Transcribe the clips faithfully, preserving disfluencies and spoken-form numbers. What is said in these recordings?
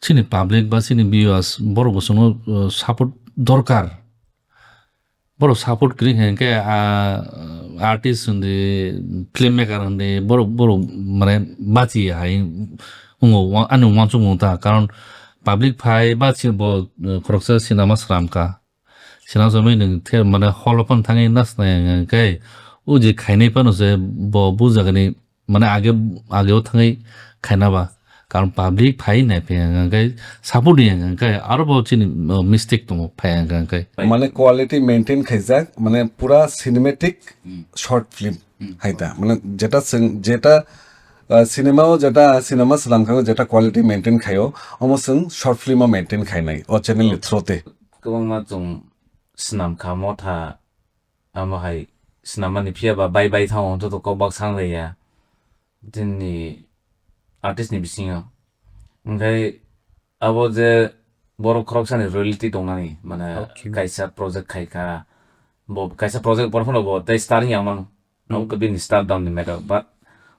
chini public ba chini viewers borok bo chwngno, uh, support dorkar. Borok support kwrwi kha hwnkhe, ah, artist hwndi, film maker hwndi, borok, borok mane bachi hai wngo, wa-, ani uansukmung ta. Karon public phai ba si bo, uh, khoroksa sinama sram kha. Sinamsomwi nwng the mane holo phano thangwi nasnai hwnkhe, o je khainai phano se bo bujagani mane age, ageo thangwi khaina ba. Karon public phai nai phai hwnkhe, support ni hwnkhe, aro bo chini, uh, mistake tongo phai hwnkhe. Mane quality maintain khaijak, mane pura cinematic short film hai ta. Mane jeta chwng, jeta, uh, cinema o jeta, cinema slam khago jeta quality maintain khaio, omo chwng short film o maintain khainai o channel ni through te. Kwbangma chwng swnam kha motha, amo hai swnam mani phiya ba bai bai thango, joto kok bak sang lai ya. Chini artist ni bisingo. Hwnkhe abo je borok khoroksa ni royalty tongnani, mane okay, kaisa project khai kha, bo kaisa project bor phano bo tei star wng ya mano. Abo khe bini star down ni matter, but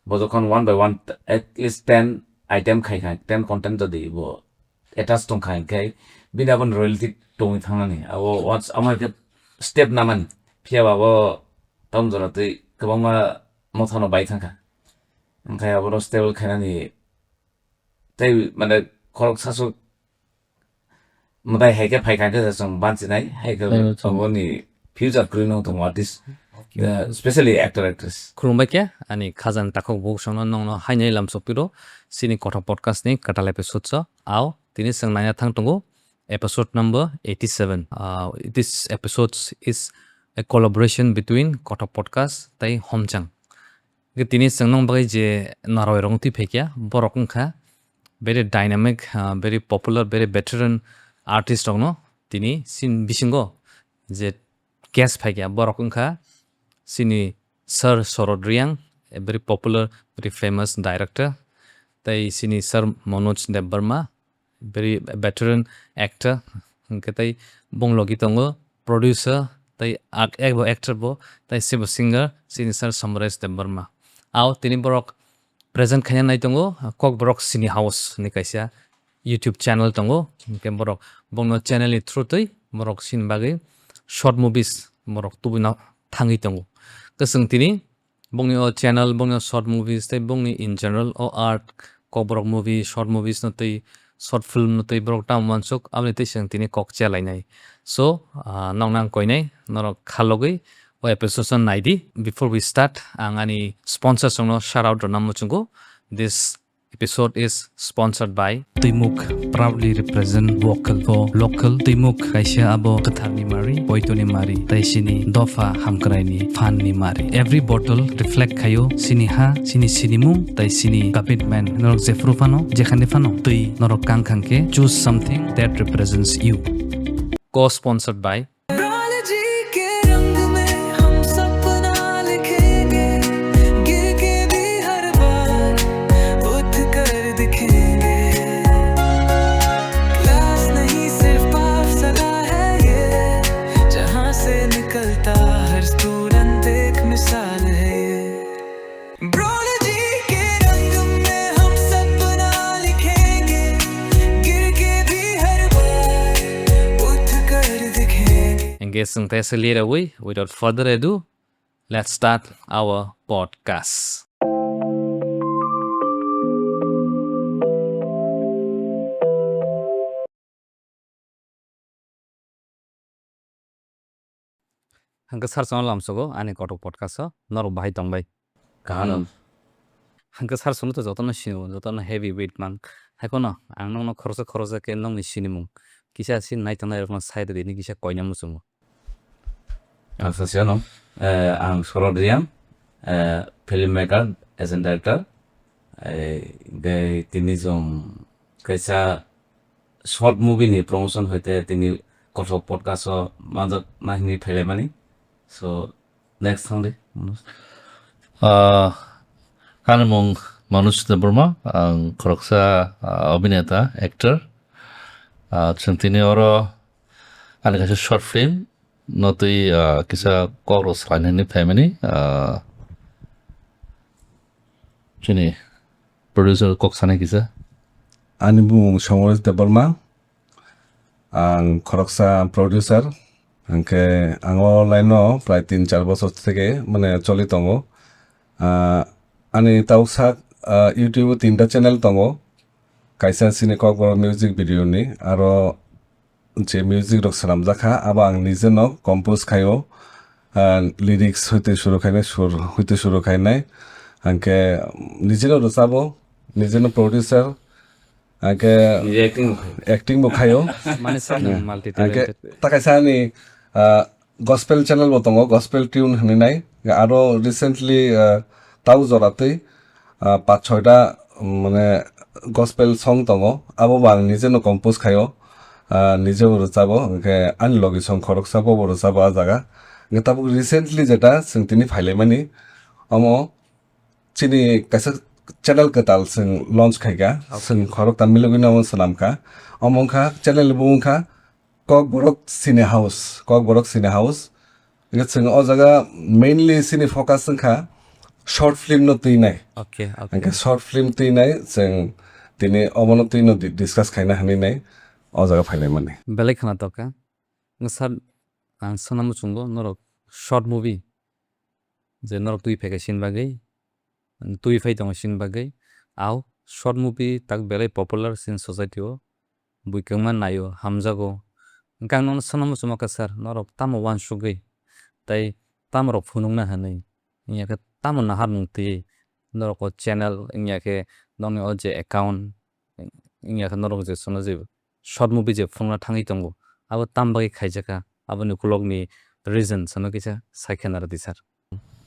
bo jokhon one by one, at least ten item khai kha, ten content jodi bo attach tong kha, hwnkhe bini abo royalty tongwi thangnani. Abo once amo khe step namani, phiya ba bo town jora twi kwbangma motha no bai thang kha. Hwnkhe abo no stable khainani tei mane khorok sasu mwtai hai khe phai kha khe chwng banchi nai, hai khe Hai, chwng. Aboni future kwrwi no tongo artist, Okay. uh, especially actor actress. Khulumbai khe ani khajani takhuk bukhuk songno nongno hainai lamsok piro chini Kothok Podcast ni kwtal episode o. Ao tini chwng naina thang tongo episode number eighty-seven. Uh, this episode is a collaboration between Kothok Podcast tei Homchang. Hwnkhe tini chwng nong bagwi je narwai rok twi phaikha, borok wngkha very dynamic, ah, very popular, very veteran artist rokno tini chini bisingo je guest phaikha, borok wngkha chini Sir Sorod Reang, a very popular, very famous director, tei chini Sir Manoj Debbarma, very veteran actor, hwnkhe tei bong logi tongo producer, tei ak-, ekbo actor bo, tei sebo singer, chini Sir Samresh Debbarma. Ao tini borok present khaina nai tongo, Kokborok Cine House ni kaisa YouTube channel tongo, hwnkhe borok bongno channel ni through twi borok chini bagwi short movies borok tubui no thangwi tongo. Kwchwng tini bongni o channel, bongni o short movies tei bongni in general o art, Kokborok movie, short movies no tei short film no tei borok tamo uansuk, aboni tei chwng tini kok cha lainai. So, ah, nokno ang koinai, norok khalogwi o episode no naidi. Before we start, ang ani sponsors rokno shout out rwna muchungo. This episode is sponsored by Twimuk, proudly represent vocal for local. Twimuk kaisa abo kwtharni mari, poitoni mari, tei chini dopha hamkraini phanni mari. Every bottle reflect khaio chini ha, chini sinimung, tei chini commitment. Norok jephru phano, jekhani phano, twi norok kang khang khe, choose something that represents you. Co-sponsored by ब्रॉनजी के रंग में हम सपना लिखेंगे, गिर के भी हर बार उठ कर दिखेंगे। क्लास नहीं, सिर्फ पाप सदा है ये, जहां से निकलता हर स्टूडेंट एक मिसाल है ये। ब्रॉनजी के रंग में हम सपना लिखेंगे, गिर के भी हर बार उठ कर दिखेंगे। Hingke chwng tei se lerawi, without further ado, let's start our podcast. Hwnkhe sir chwngno lamsogo ani kothok podcast o norok bahai tongbai. Kaham. Hwnkhe sir chwngno to jotono sinio, jotono heavy weight mang. Haikheno ang nokno khoroksa khoroksa khe nokni sinimung kisa sin naitongnai rokno sai rwdi hinwi kisa koina muchungo. Ang sasiyano, eh, ang Sorod Reang, eh, film maker, as a director, eh, hwnkhe tini chwng kaisa short movie ni promotion hoite tini kothok podcast o manjak na hinwi phailaimani. So, next thangdi. Ah, ani mung Manoj Debbarma, ang khoroksa, ah, obhineta, actor. Ah, chwng tini oro ani kaisa short film no twi, ah, kisa kok rok salainani phaimani, ah, chini producer kok sanai kisa. ani bumung Somores Debbarma. Ang khoroksa producer. Hwnkhe ang o line-o prai tin char bochor theke, mane, choli tongo. Ah, ani tabuk sak, ah, YouTube-o tinta channel tongo. Kaisa chini Kokborok music video ni, aro je music rok swnamjak kha, abo ang nijeno compose khaio. Ah, lyrics hoite suru khainai, sur hoite suru khainai. Hwnkhe nijeno rwchabo, nijeno producer, hwnkhe Nije acting bo khaio. Acting bo khaio. Mane sir, nang multi talented. Hwnkhe ta kaisa ani, ah, gospel channel bo tongo, gospel tune hwnwi nai. Aro recently, ah, tau jora twi, ah, pach choi ta, mm, mane gospel song tongo, abo bo ang nije no compose khaio, ah, nije bo rwchabo, hwnkhe ani logi song khoroksa bo bo rwchabo ah jaga. Hwnkhe tabuk recently jeta chwng tini phailaimani, omo chini kaisa channel kwtal chwng launch khaikha, okay, chwng khorokta milogwino omo swnamkha. Omo wngkha channel ni bumung wngkha Kokborok Cine House, Kokborok Cine House. Hwnkhe chwng o jaga mainly chini focus wngkha short film no twinai. Okay, okay. Hwnkhe short film twinai chwng tini omono twino di-, discuss khaina hwnwi nai o jaga phailaimani. Belai khwnatok kha. Sir, ang sana muchungo norok short movie je norok twi phaikha sini bagwi, twi phai tongo sini bagwi. Au short movie tak belai popular chini society o, bui kwbangma naio, hamjago. Hwnkhe ang nono sana muchungo kha sir, norok tamo uansugwi tei tamo rok phunukna hwnwi, wngya khe tamo naharmung twi norok o channel, wngya khe nokni o je account, wngya khe norok je chwngno je short movie je phunukna thangwi tongo, abo tam bagwi khaijakha, aboni ukulokni reason chwngno kisa sai khe narwdi sir.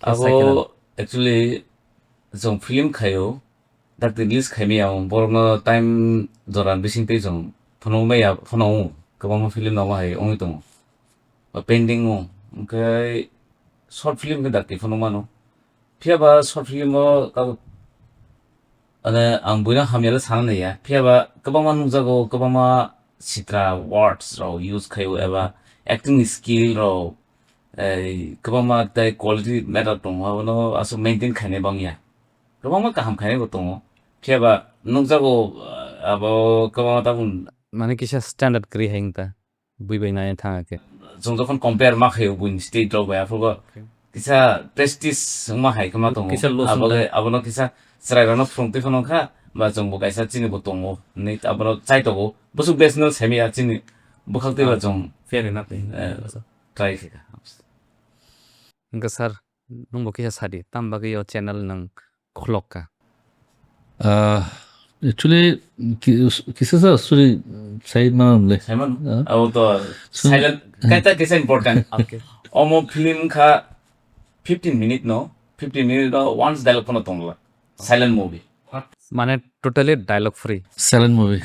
Khe sai khe narwdi. Abo actually chwng film khaio, dakti release khaimaya, borokno time jora bisingtwi chwng phunukmaya phano, kwbangma film nangma hai wngwi tongo, ba pending o, hwnkhe short film khe dakti phunukmano. Phiya ba short film o tabuk, mane, ang buino hamya le sana naiya. Phiya ba kwbangma nukjago, kwbangma sitra words rok use khaio eba acting skill rok, ei, kwbangma tei quality matter tongo, abono aswk maintain khainai bangya. Kwbangma kaham khainai bo tongo. Phiya ba nukjago, abo kwbangma tabuk. Mane kisa standard kwrwi hai wngta. Bui bai nai thang khe. Chwng jokhon compare ma khaio buini state rok bai, aphuru bo, okay, kisa prestige wngma hai khe ma tongo. Kisa loss abo wngkha. Khe, abono kisa chwrai rokno phrwng twi phano kha, ba chwng bo kaisa chini bo tongo. Ni abono chai tongo. Bwswk best no semi ya chini bwkhak twi ba, ah, chwng, fair enough. Eh, try khe kha. Hwnkhe sir, nwng bo kisa sadi, tam bagwi o channel nwng khulok kha? Ah, actually, ki-, kisa sa story sai manam le. Sai mano? Ah. Abo to so, silent, ah, kaita kisa important. Okay. Omo film kha fifteen minute no, fifteen minute no once dialogue phano tongla. Silent movie. Mane totally dialogue free. Silent movie.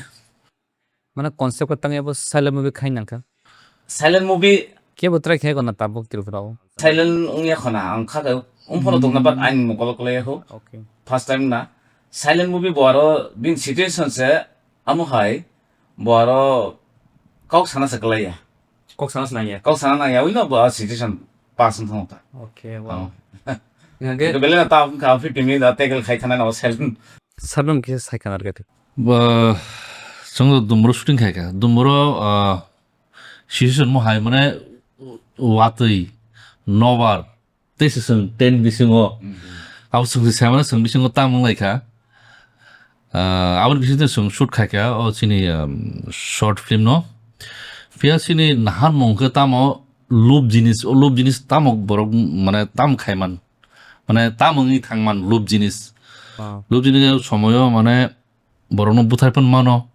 Mane concept ko tangya bo silent movie khai nangkha. Silent movie. Kebo try khai gona tabuk Tripura o. Silent wngya khona, ang kha khe wngphano tongna, but ani mokolo kolai ho. Okay. First time na. Silent movie bo aro bin situation se amo hai bo aro kok sana se kolai ya. Kok sana se nangya. Kok sana nangya, wino bo situation pass wngthang ta. Okay, wow. Oh. Hingke bele na ta wngkha fifteen minute da tackle khai thana na silent. Sabam kisa sai khana rwgwi. Ba, chwng Dumburo shooting khai kha. Dumburo, ah, situation mo hai mane watwi, nobar, tei se chwng tent bisingo. Mm, mm. Abo chwng se sai mane chwng bisingo tam wng lai kha. Ah, aboni bisingtwi chwng shoot khai kha o chini, um, short film no. Phiya chini naharmung khe tamo lub jinis, o lub jinis tamo borok mane tam khai man. Mane tam wngwi thang man lub jinis. Wow. Lub jinis somoyo mane borokno buthar phan mano,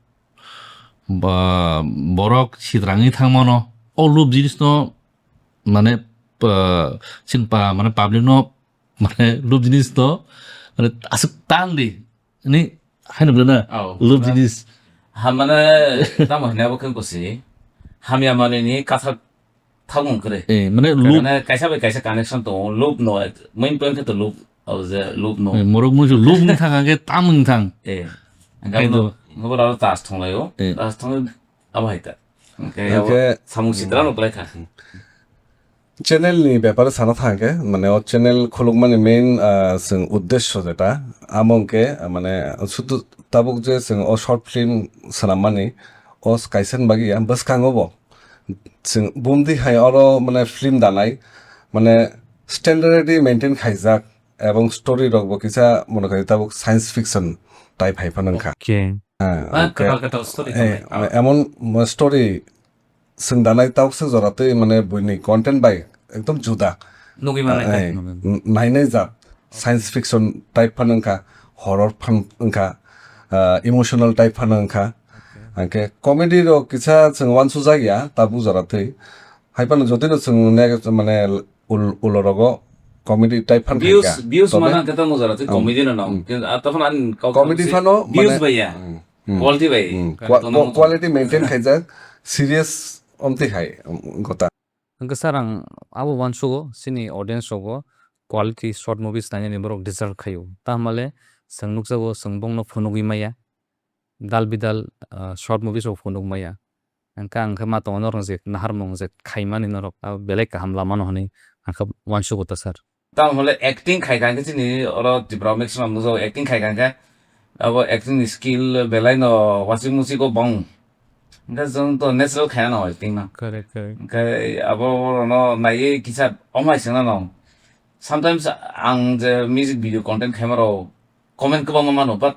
ba borok sidrangwi thang mano. O lub jinisno mane, pa-, sin pa-, mane public no mane lub jinis no mane aswk tan di. Ni haino bwlana. Oh, lub na. Jinis. Ha mane tamo hwnwi abo khe kosi. Hamya manwi ni kathar Thangmung kwrwi. Eh, mane lub. Mane kaisa bai kaisa connection tongo, lub no, main point khe to lub, abo je lub no. Eh, morok muisu lub wng thang, hwnkhe tam wng thang. Eh, hwnkhe abo no, abo aro tas thonglaio, eh, tas thongwi abo hai ta. Hwnkhe abo hwnkhe samung sitra no kwlai kha. Channel ni bepar sana thang khe, mane o channel khulukmani main, ah, chwng uddesho jeta, amo hwnkhe, ah, mane sudu tabuk je chwng o short film swnammani, o kaisa ni bagwi ya, bwskango bo chwng bumdi hai oro mane film danai, mane standard di maintain khaijak, ebong story rok bo kisa mone khai tabuk science fiction type hai phano wngkha. Okay. Ah, ah, okay. Kwtal kwtal story eh, tongthai. Emon mo-, story chwng danai tabuk se jora twi mane buini content bai ekdom juda. Nugwi manai eh, tei. N-, nainai jak science fiction type phano wngkha, horror phano wngkha, ah, emotional type phano wngkha. Okay. Hwnkhe comedy rok kisa chwng wansuk jak ya tabuk jora twi. Hai phano jotino chwng neg-, mane ul-, ulo rogo comedy type phano views, khaikha. Views tobe mana khe tongo jora twi hmm, comedy no no. Hmm. Kintu ah, tokon ani kok comedy phano views mane bai ya. Hmm, hmm. Quality bai. Hmm. Kwa-, tono kwa-, quality maintain khaijak, serious omtwi hai, um, gota. Hwnkhe sir ang abo uansugo chini audience rogo quality short movies nainani borok deserve khaio. Tamale chwng nukjago chwng bongno phunugwi maya. Dal bidal, ah, short movies rok phunuk maya. Hwnkhe ang khe ma tongo norok je naharmung je khaimani norok abo belai kaham lama no hwnwi ang khe uansugo ta sir. Tamo hwnle acting khai kha khe chini oro Tripura maximum nukjago acting khai kha khe abo acting ni skill belai no wasik musik o bong. Hwnkhe chwng to natural khaya no acting no. Correct, correct. Hwnkhe abo oro no naiwi kisa omai sengna no. Sometimes ang je music video content khaima rok comment kwbangma mano, but,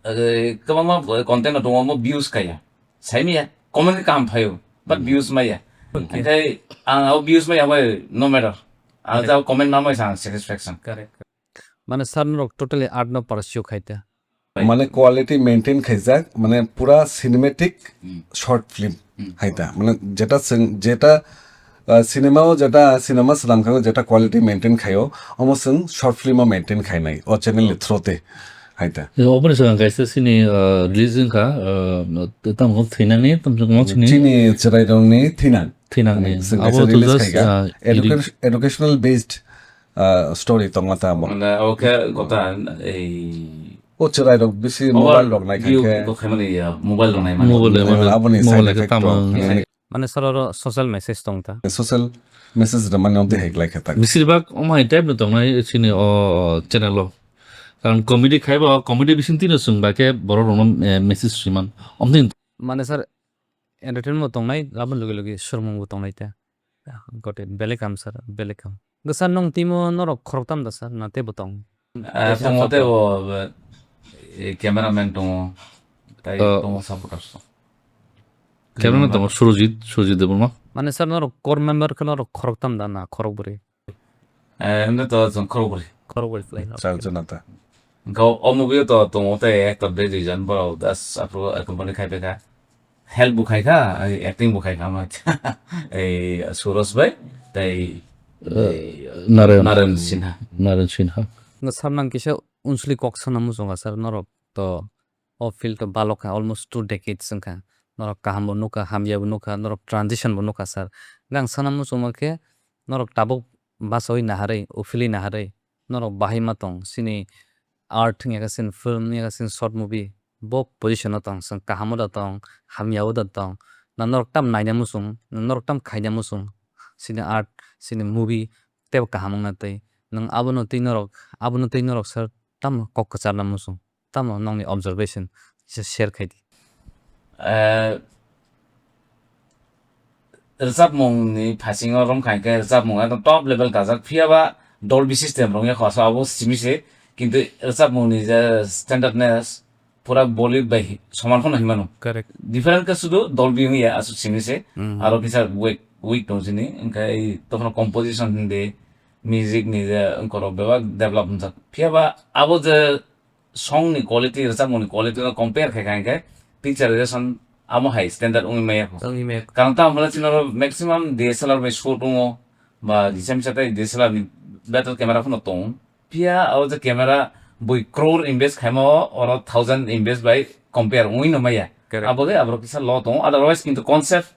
eh, kwbangma content no tongo, omo views kaya. Saimaya, comment khe kaham phaio, but hmm, views maya. Okay. Hwnkhe ang abo views maya bai no matter. Ang correct. Jao comment ma mai sa ang satisfaction. Correct. Mane sir norok totally art no pursue khai ta. Mane quality maintain khaijak, mane pura cinematic hmm, short film hmm, hai ta. Mane jeta chwng, jeta, ah, cinema o jeta, cinema swnam khe jeta quality maintain khaio, omo chwng short film o maintain khainai, o channel ni through te hai ta. Oboni swkang kaisa chini, ah, release wngkha, ah, tamo thwinani, tamo chini chini chwrairokni thwinang. Thwinangni. Chwng abo kaisa to release just, khaikha. Ah, educa-, educational based, ah, story tongma ta abo. Mane, okay, kota, ei, o chwrairok bisi over mobile rok nai view khaikhe. Kok khaimani ya, mobile rok nai mani. Mobile rok nai mani. Aboni mobile side effect tamo rok. Mane sir oro social message tong ta. Social message rwmani omtwi hai khlai kha ta. Bisirbak omo hai type no tongnai chini o, o channel o. Karon comedy khaiba, comedy bising tino chwng bai khe borok rokno, eh, message swiman. Omtwi mane sir entertainment bo tongnai, aboni loge loge swrwngmung bo tongnai ta. Got it. Belai kaham sir, belai kaham. Hwnkhe sir nwng timo norok khoroktam da sir, na teibo tong? Ah, tongo teibo, eh, cameraman tongo, tai tongo supporters tongo. Cameraman tongo Surojit, Surojit Debbarma. Mane sir norok core member khe norok khoroktam da na khorokbwrwi? Eh, hwnwi to chwng khorokbwrwi. Khorokbwrwi khlai no. Char jona ta. Hwnkhe o movie o to tongo tei actor de duijon borok das aphuru company khai paikha. Help bo khai kha, ai acting bo khai kha ma. Ei Suraj bai tei, eh, ei Narayan. Narayan Sinha. Narayan Sinha. Hwnkhe sir nang kisa unsli kok sana muchungo sir norok to o field o balok kha almost two decades wngkha. Norok kaham bo nukha, hamya bo nukha, norok transition bo nukha sir. Hwnkhe ang sana muchungma khe norok tabuk bachaui naharwi, uphilwi naharwi, norok bahai ma tong, chini art wngya khe chini film wngya khe chini short movie, bo position o tong, chwng kaham o da tong, hamya o da tong, na norok tam naina muchung, na norok tam khaina muchung, chini art, chini movie teibo kaham wngna tei nwng abono tei norok, abono tei norok sir tamo kok kwcharna muchung. Tamo nokni observation kisa share khai di. Eh, rwchapmungni phasingo romkha hinkhe rwchapmung ekdom top level dajak, phiya ba Dolby system rwngya kho, so abo simi se, kintu rwchapmungni je standardness pura Bollywood bai hi-, soman phano hinmano. Correct. Different khe sudu Dolby wngya aswk simi se, hmm, aro kisa weak, weak tong sini, hinkhe tokhono composition hindi, music ni je wngkorok bebak develop wngjak. Phiya ba abo je song ni quality, rwchapmung ni quality no compare khai kha hinkhe picturization amo hai standard wngwi maya kho. Wngwi maya kho. Karon tamo hwnle chini oro maximum D S L R bai shoot wngo, ba kisa misa tei D S L R ni better camera phano tongo. Phiya o je camera bui crore invest khaima o, oro thousand invest bai compare wngwi no maya. Correct. Abo le aborok kisa low tongo, otherwise kintu concept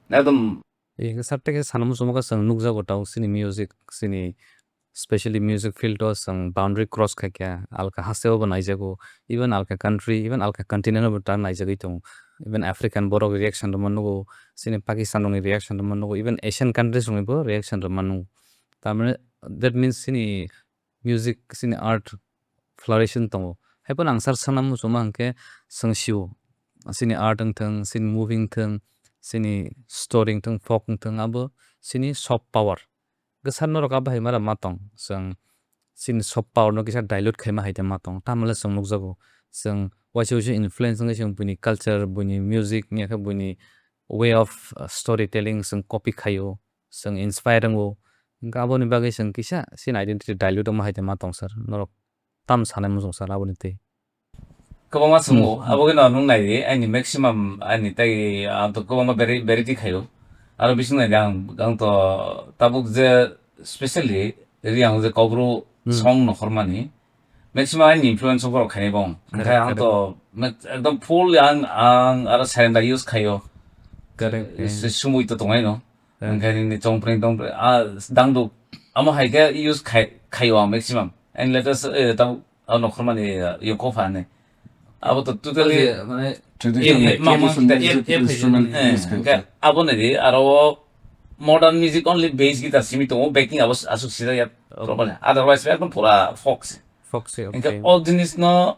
ekdom. Ee, hwnkhe sir, tei khe sana muchungma khe chwng nukjago tabuk chini music, chini specially music field o chwng boundary cross khai kha, alka haste o bo naijago, even alka country, even alka continent o bo ta naijagwi tongo. Even African borok reaction rwma nugo, chini Pakistan rokni reaction rwma nugo, even Asian countries rokni bo reaction rwma nugo. Tamani that means chini music, chini art flourishing tongo. Haiphano ang sir sana muchungma hwnkhe chwng sio, chini art wngthwng, chini movie wngthwng, chini story wngthwng, folk wngthwng, abo chini soft power. Hwnkhe sir norok abo hai mara ma tong, chwng chini soft power no kisa dilute khaima hai ma tong, tamole chwng nukjago. Chwng waisa waisa influence wngwi chwng buini culture, buini music, wngya khe buini way of, uh, story telling chwng copy khaio, chwng inspire wngo. Hwnkhe aboni bagwi chwng kisa chini identity dilute wngma hai ma tong sir. Norok tam sanai muchung sir aboni twi. Kwbangma swngo, hmm, abo geno nwng nai di, aini maximum aini tei ang to kwbangma vari-, variety khaio. Aro bising nai di ang, ang to tabuk je specially Reang je Kaubru, hmm, song nokhormani, maximum aini influence borok khainai bong. Correct, hwnkhe ang, correct, to mek-, ekdom full ang, ang aro surrender use khaio. Correct, se, eh, sumui to tongnai no. Eh. Hwnkhe nini chongpreng tongpreng, ah, dangduk, amo hai khe use khai, khaio ang maximum. And latest, eh, tamo, ah, nokhormani, eh, yokho phani. Abo to totally, oje, mane, traditional, eh, eh, traditional music instrument, eh, use khai. Hwnkhe abo nai di, aro modern music only bass guitar simi tongo, backing abo aswk sijak ya, okay, properly. Otherwise, ekdom pura folk se. Folk se, hwnkhe, okay, o jinis no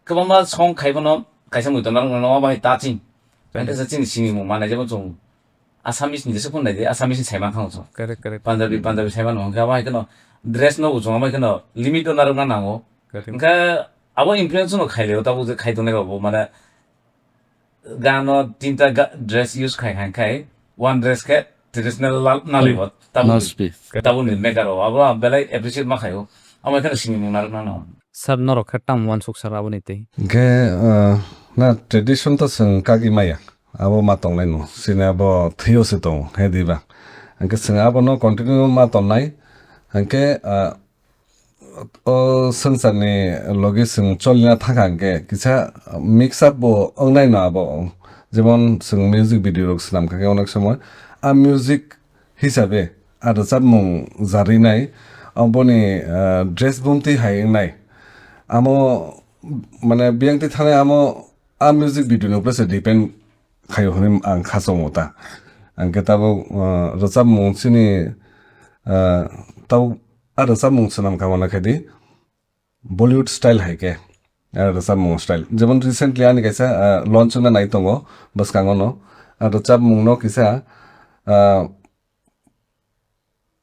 kwbangma song khai bono kaisa muitu narwknai no abo hai touching. Correct. Hwnkhe se chini sinimung manai jebo chwng Assamese ni jesa phone nai di, Assamese ni sai mankha chwng. Correct, correct. Punjabi, Punjabi sai mano, hwnkhe abo hai kheno dress no bo chwng abo hai kheno limit o narwkna nango. Correct. Hwnkhe abo influence no khai leo, tabuk je khai tongnai rok bo mane gano tinta ga-, dress use khai khai khai, one dress khe traditional la-, nalai bo, tabuk, must be, tabuk ni maker rok abo ang belai appreciate ma khaio. Amo khe sinimung narwkna nango. Sir, norok khe tamo uansuk sir aboni twi? Hwnkhe, uh, na tradition to chwng kagwi maya, abo ma tongnai no, chini abo thwio se tongo, he diba? Hwnkhe chwng abono continue ma tongnai, hwnkhe, uh, o swngcharni logi chwng cholina thangkha hwnkhe kisa mix up bo wngnai no abo, jemon chwng music video rok swnam kha khe onek somoi a music hisabe a rwchapmung jarinai, aboni, ah, dress bumtwi hai wngnai. Amo, mane, biyangtwi thanai amo a music video ni upre se depend khaio hwnwi ang kha chongo ta. Ang khe tabuk, ah, rwchapmung chini, ah, tabuk a rwchapmung swnam kha mano khe di Bollywood style hai khe, ah, rwchapmung style. Jemon recently ani kaisa, ah, launch wngna nai tongo bwskango no. Ah, rwchapmung no kisa, ah,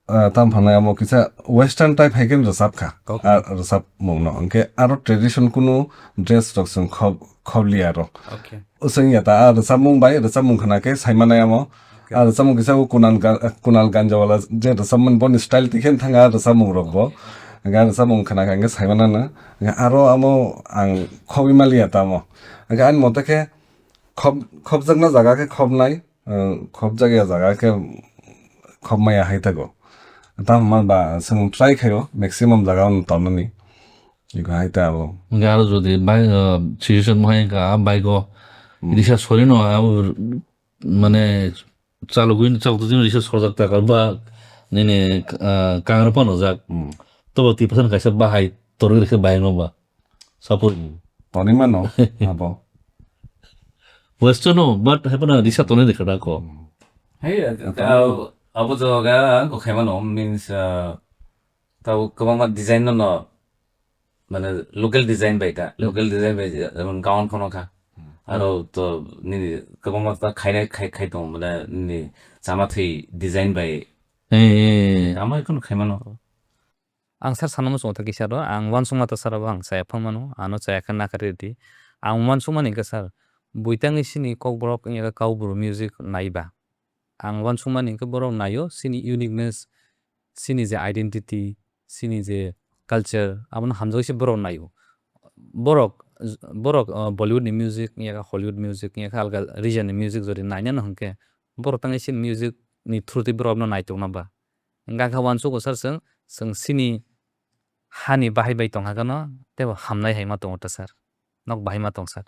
ah, tam phanai amo kisa western type hai khe rwchap kha. Okay. Ah, rwchapmung no. Hwnkhe aro tradition kunu dress rok chwng khob-, khob liya aro. Okay. Useng ya ta, ah, rwchapmung bai, rwchapmung khna khe sai manai amo. Okay. Ah, rwchapmung kisa o Kunal Ga-, Kunal Ganjawala je rwchapmani boni style tikhe thanga rwchapmung rok bo. Hwnkhe ah rwchapmung khna khe hwnkhe sai manana. Hwnkhe aro amo ang khobwi maliya tamo. Hwnkhe ani mote khe khob-, khobjakna jaga khe khobnai, ah, khobjakya jaga khe khobmaya hai thago. Tamo hwnba chwng try khaio maximum jaga o tongnani. Iko hai ta abo. Hwnkhe aro jodi bai, ah, situation mohai wngkha, ah, bike o, hmm, risa sori no, abo mane chalogwi, chalok twi risa sorjak takar ba nini, ah, kangra phano jak. Hmm. Tobo twi phasan kaisa bahai torwi rikhe bahai no ba. Suppose. Toni mano, abo. Western no, but hai phano risa toni rikha da ko. Hmm. Hey, abo, abo jaga ko khai mano, means, ah, tabo kwbangma design no, no, mane local design bai ta, local design bai, jemon gown phano kha. Hmm. Aro to nini kwbangma ta khainai khai, khai tongo, mane nini chama thwi design bai. Eh, eh, eh. Tamo ekhon khai mano. Ang sir sana muchungo ta kisa ro, ang uansukma ta sir abo ang chaya phang mano, ano chaya khe nakari di. Ang uansukmani khe sir, buitangni sini kokborok wngya khe Kaubru music naiba. Ang uansukmani hwnkhe borok naio, chini uniqueness, chini je identity, chini je culture, abono hamjagwi se borok naio. Borok, borok, uh, Bollywood ni music, wngya khe Hollywood music, wngya khe alga region ni music jodi nainano hwnkhe, borok tangwi chini music ni through twi borok abono naitokna ba. Hwnkhe ang khe uansugo sir chwng, chwng chini hani bahai bai tongkha kheno, teibo hamnai hai ma tongo ta sir. Nok bahai ma tong sir.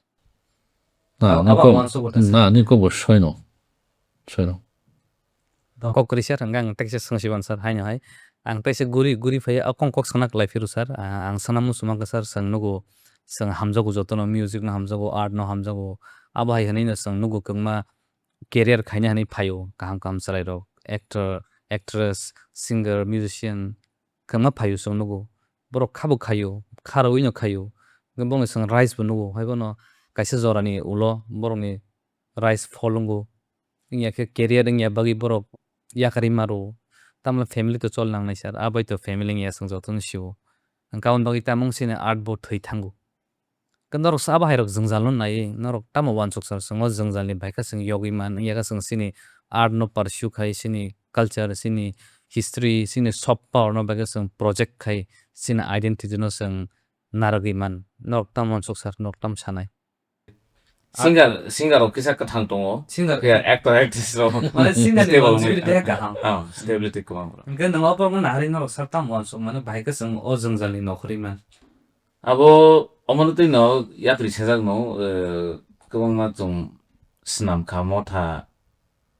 Na, abo, ni abo kok, uansukgo ta sir. Na, ni kok bo soino. Soino. Kok kwrwi sir, hwnkhe ang teisa swngsiban sir, haino hai. Ang teisa guri, guri phai, a kong kok sana kwlai phiru sir. Ah, ang sana muchuma khe sir, chwng nugo, chwng hamjago jotono, music no hamjago, art no hamjago. Abo hai hwnwi no chwng nugo kwbangma career khaina hwnwi phaio, kaham kaham chwrairok, actor, actress, singer, musician, kwbangma phaio chwng nugo. Borok khabo khaio, kharwi no khaio. Hwnkhe bongni chwng rise bo nugo, haibono kaisa jorani ulo borokni rise fall wngo. Wngya khe career wngya bagwi borok yakarwi ma rwo. Tamni family to chol nangnai sir, a bai to family wngya chwng jotono sio. Hwnkhe aboni bagwi tamo chini art bo thwi thango. Khe norok sa bahai rok jwngjal no naiwi, norok tamo uansuk sar chwng o jwngjalni bai khe chwng yogwi man, wngya khe chwng chini art no pursue khai, chini culture, chini history, chini soft power no bai khe chwng project khai, chini identity no chwng narwgwi man. Norok tamo uansuk sar, norok tamo sanai. Singer, singer rok kisa kwthang tongo. Singer. Ya, actor, actress rok. Mane singer ni stable longevity wngya. Kaham. Ah, stability kwbang. Hwnkhe nwng obo no naharwi norok sar tamo uansuk mano, bahai khe chwng o jwngjalni nokhorwi man. Abo omono twi no yapri sajak no, eh, kwbangma chwng swnam kha motha,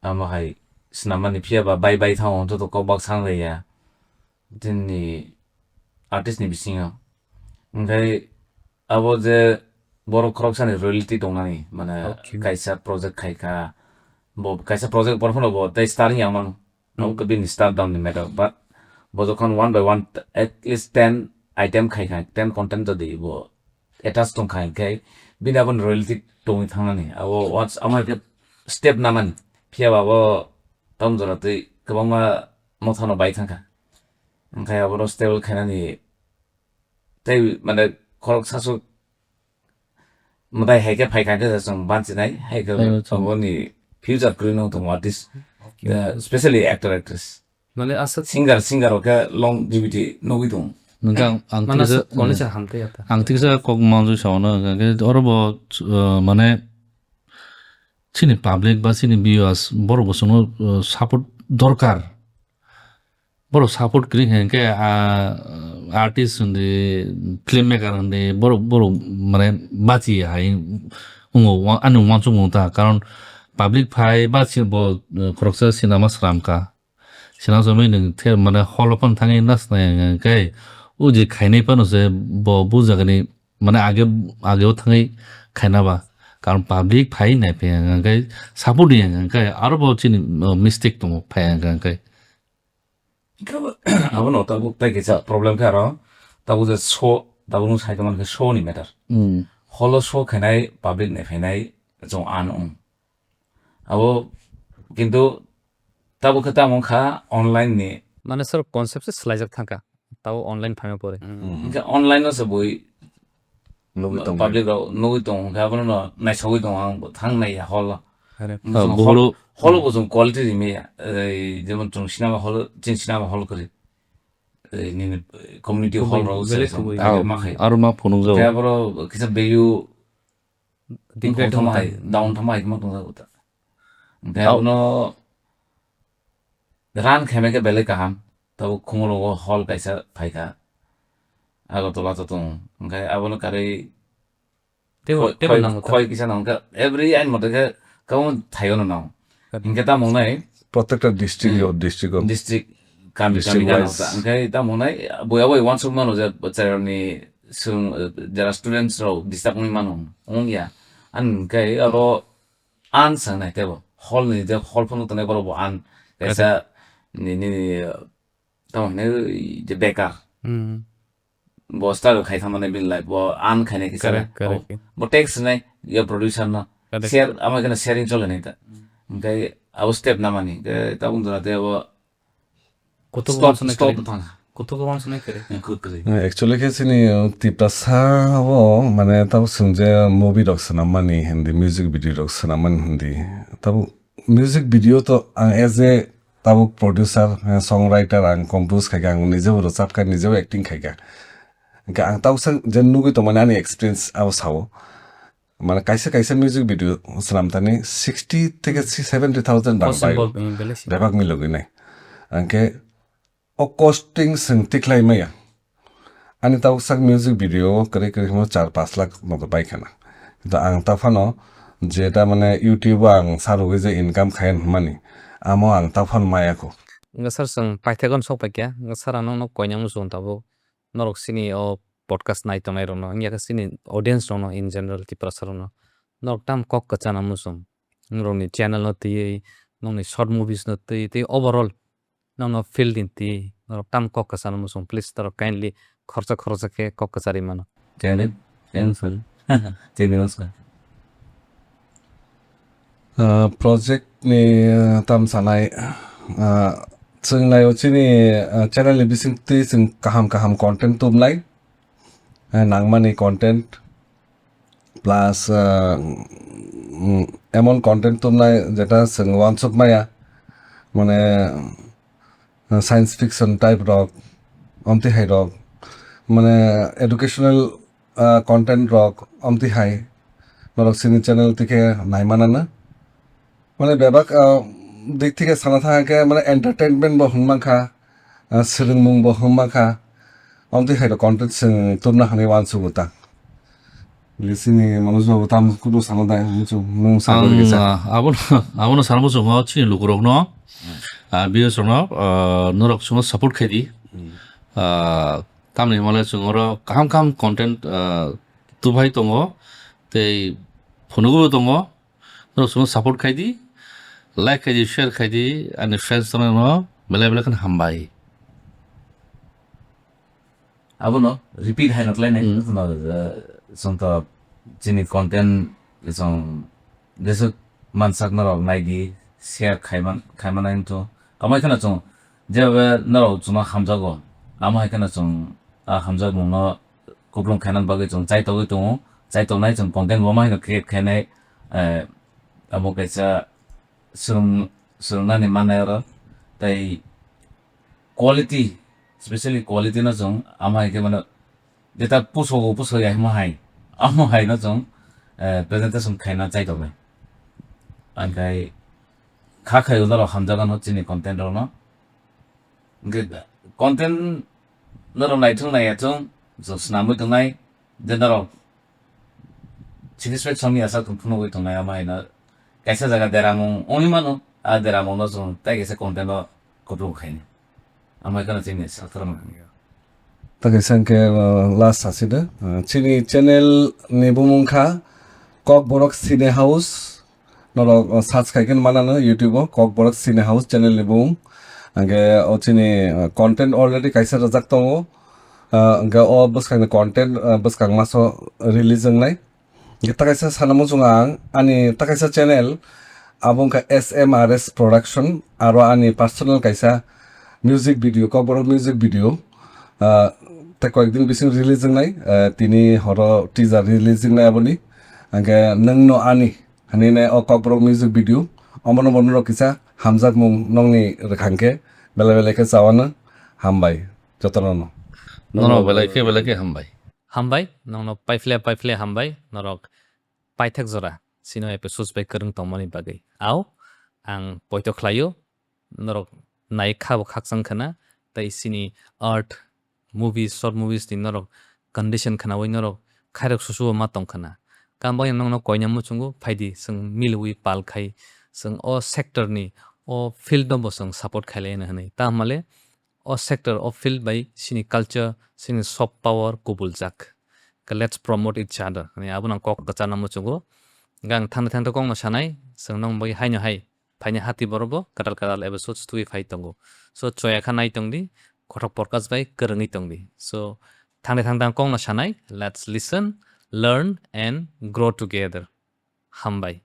amo hai swnam mani phiya ba bai bai thango joto kok bak sang lai ya. Chini artist ni bisingo. Hwnkhe abo je borok khoroksa ni royalty tongnani, mane okay, kaisa project khai kha, bo kaisa project borok phano bo tei star wngya mano. Abo khe bini star down ni matter, but bo jokhon one by one, at least ten item khai kha, ten content jodi bo attach tong kha, hwnkhe bini abo ni royalty tongwi thangnani. Abo once amo hai khe step namani, phiya ba abo town jora twi kwbangma motha no bai thang kha. Hwnkhe abo no stable khainani tei mane khoroksa swk mwtai hai khe phai kha khe chwng banchinai, hai khe Hai, chwng. Aboni future kwrwi no tongo artist. Okay. Uh, specially actor, actress. Mane aswk singer, singer rok khe longevity nugwi tongo. Nungkha ang, ang mane tiksa, aswk college eh, hamtwi ata. Ang tiksa kok manjui saono, hwnkhe oro bo, uh, mane chini public ba chini viewers borok bo chwngno, uh, support dorkar. Borok support kwrwi kha hwnkhe, ah, artist hwndi, film maker hwndi, borok, borok mane bachi hai wngo, wa-, ani uansukmung ta. Karon public phai bachi bo, eh, khoroksa sinama sram kha. Sinama sramwi nwng the mane hall o phano thangwi nasnai hwnkhe, o je khainai phano se bo bujagani mane age, age o thangwi khaina ba. Karon public phai nai phai hwnkhe support di hwnkhe aro bo chini, oh, mistake tongo phai hwnkhe. Hwnkhe abo, abono tabuk tei kisa problem khe aro tabuk je show, tabuk nwng sai tongmani khe show ni matter. Hmm. Hall o show khainai public ni phainai chwng an wng. Abo kintu tabuk khe tamo wngkha online ni. Mane sir concept se swlaijak thangkha. Tabo online phaima pore. Hmm. Hwnkhe online no se bui Nugwi tong public rok nugwi tongo, hwnkhe abono no naisogwi tongo, ang bo thang naiya hall o. Are. Hwnkhe Ah, chwng buhuru hall, hall o bo chwng quality rimaya, ei, jemon chwng cinema hall, chini cinema hall kwrwi. Ei, nini community hall rok belai se chwng kubui. Belai ma khai. Aro ma phunukjago. Khe aboro kisa value Degrade wngthoma hai, wngthoma. Down thoma hai ma tongjago ta. Hwnkhe Au. Abono run khaima khe belai kaham. Tabuk Khumulwngo hall kaisa phaikha. Agartala to tongo. Hwnkhe abono karwi Teibo, khoi, teibo khoi, nango ta. Khoi kisa nango khe every ain mote khe kwbangma thaio no nango. Kar- Hwnkhe tamo wngnai Protector district Hmm. or district of District kami, district kami gana wise. Ta. Hwnkhe tamo wngnai boi abo uansuk mano je bwchairokni swrwng, jera students rok disturb wngwi mano. Wngya. Ani hwnkhe aro an sangnai teibo. Hall ni je hall phano tongnai borok bo an. Kaisa Kaisa. Ni, ni, ni, tamo hwnwi je bekar. Hmm. Bo struggle khai thangmani bini life, bo earn khainai kisa Correct, na. Correct. Bo, bo tax rwnai, ya producer no. Correct. Share, ama kena sharing chole nai ta. Hwnkhe abo step namani, hwnkhe tabuk jora tei abo Kutugo stop, wansonai stop kare. Thang. Kutugo wansonai kare. Yang kuk kare. Eh, actually khe chini, uh, Tiprasa o, mane tabuk chwng je movie rok swnammani hindi, music video rok swnammani hindi. Tabuk music video to ang as a tabuk producer, eh, songwriter, ang compose khaikha, ang nijebo rwchapkha, nijebo acting khaikha. Hwnkhe ang tabuk sak je nugwi tongmani ani experience abo sao. Mane kaisa kaisa music video swnam thani sixty theke seventy thousand rang Possible, bai. Eh, belai se. Bebak milogwi nai. Hwnkhe o costing chwng tikhlai maya. Ani tabuk sak music video o kwrwi kwrwi hwnba char pash lakh moto bai khana. Kintu ang ta phano je ta mane YouTube o ang sa rwgwi je income khai hwnmani, amo ang ta phano maya kho. Wngkha sir, chwng paithakgo sok pai kha. Wngkha sir, ang nokno koinai muchung tabuk. Norok chini o podcast nai tongnai rokno, wngya khe chini audience rokno in general Tiprasa rokno. Norok tam kok kwchana muchung. Norokni channel no twiwi, nokni short movies no twi, tei overall Nono field ni twi norok tamo kok kwchano muchung, please norok kindly khoroksa khoroksa khe kok kwcharwi mano. Channel? Thanks, sir. Thank you, sir. Ah, project ni, ah, tam sanai, ah, chwng naio chini, ah, channel ni bisingtwi chwng kaham kaham content tubnai, ah, nangmani content plus, ah, mm, emon content tubnai jeta chwng uansuk maya, mane, ah, science fiction type rok, omtwi hai rok, mane educational, ah, content rok, omtwi hai norok chini channel tike naimanana. Mane bebak, ah, dik thike sana thang khe mane entertainment bo hwnmankha, ah, swrwngmung bo hwnmankha, omtwi hai rok content chwng tubna hwnwi uansugo ta. Chini Manoj babu tam kudu sana dai, muchung, nung sa Ang, kisa. Ah, abono, abono sana muchungo chini lukurokno, ah, viewers rokno, ah, norok chwngno support khai di. Ah, tamni hwnmale chwng oro kaham kaham content, ah, tuphai tongo, tei phunugo tongo. Norok chwngno support khai di, like khai di, share khai di, ani friends rokno belai belai kheno hambai. Abono repeat hai no khlai nai. Hmm. Abono, eh, chwng to chini content chwng jesuk mansak norok nai di, share khai man, khai man nai wngthu. Amai kheno chwng jeba norok chwngno hamjago. Amo hai kheno chwng a hamjakmung no kuplung khainani bagwi chwng chaitogwi tongo. Chaitongnai chwng content bo ma haino create khainai, eh, abo kaisa swrwng-, swrwngnani manai oro. Tei quality, specially quality no chwng amo hai khe mano jeta pusogo puso ya himo hai, amo hai no chwng, eh, presentation khaina chaitongnai. Angkhai kha khai ulo rok hamjagano chini content rokno. Hwnkhe content norok naithok naiya chwng, chwng swnamwi tongnai, je norok satisfaction ni asa chwng phunugwi tongnai, amo haino kaisa jaga deramung wngwi mano, a deramungno chwng tai kaisa content o kutung khaini. Amo haino chini sakthorma. Ta kaisa hwnkhe, uh, last sasi de, uh, chini channel ni bumung kha Kokborok Cine House. Norok, uh, search khai khe manano YouTube o Kokborok Cine House channel ni bumung. Hwnkhe o chini, uh, content already kaisa rwjak tongo. Uh, hwnkhe o bwskangni content, uh, bwskang maso release wngnai. Hwnkhe ta kaisa sana muchungo ang ani ta kaisa channel, abo wngkha S M R S Production, aro ani personal kaisa music video, Kokborok music video. Uh, tei koyekdin bising release wngnai, uh, tini horo teaser release wngnai aboni. Hwnkhe nwngno ani Hwnwi nai o Kokborok music video, omono bo norok kisa hamjakmung nokni rwkhang khe belai belai khe chawano hambai jotono no. Norok belai khe belai khe hambai. Hambai, nokno paiphle paiphle hambai, norok paithak jora chini episodes bai kwrwng tongmani bagwi. Au, ang poito khlaio, norok nai kha bo khakchang khwna, tei chini art movies, short movies ni norok condition khwnaui norok khairok susuo ma tong khwna. Kambangni nokno koina muchungo phaidi, chwng milwi pal khai, chwng o sector ni, o field no bo chwng support khailai hwnwi. Tamo le o sector, o field bai chini culture, chini soft power kubuljak. Ka let's promote each other. Ani abo nang kok kwchana muchungo. Gang thangni thangto kokno sanai, chwng nong bai haino hai. Phaini hati borok bo kwtal kwtal episode twi phai tongo. So, choya kha nai tong di, kothok podcast bai kwrwngwi tong di. So, thangni thangtang kokno sanai, let's listen, learn and grow together. Hambai.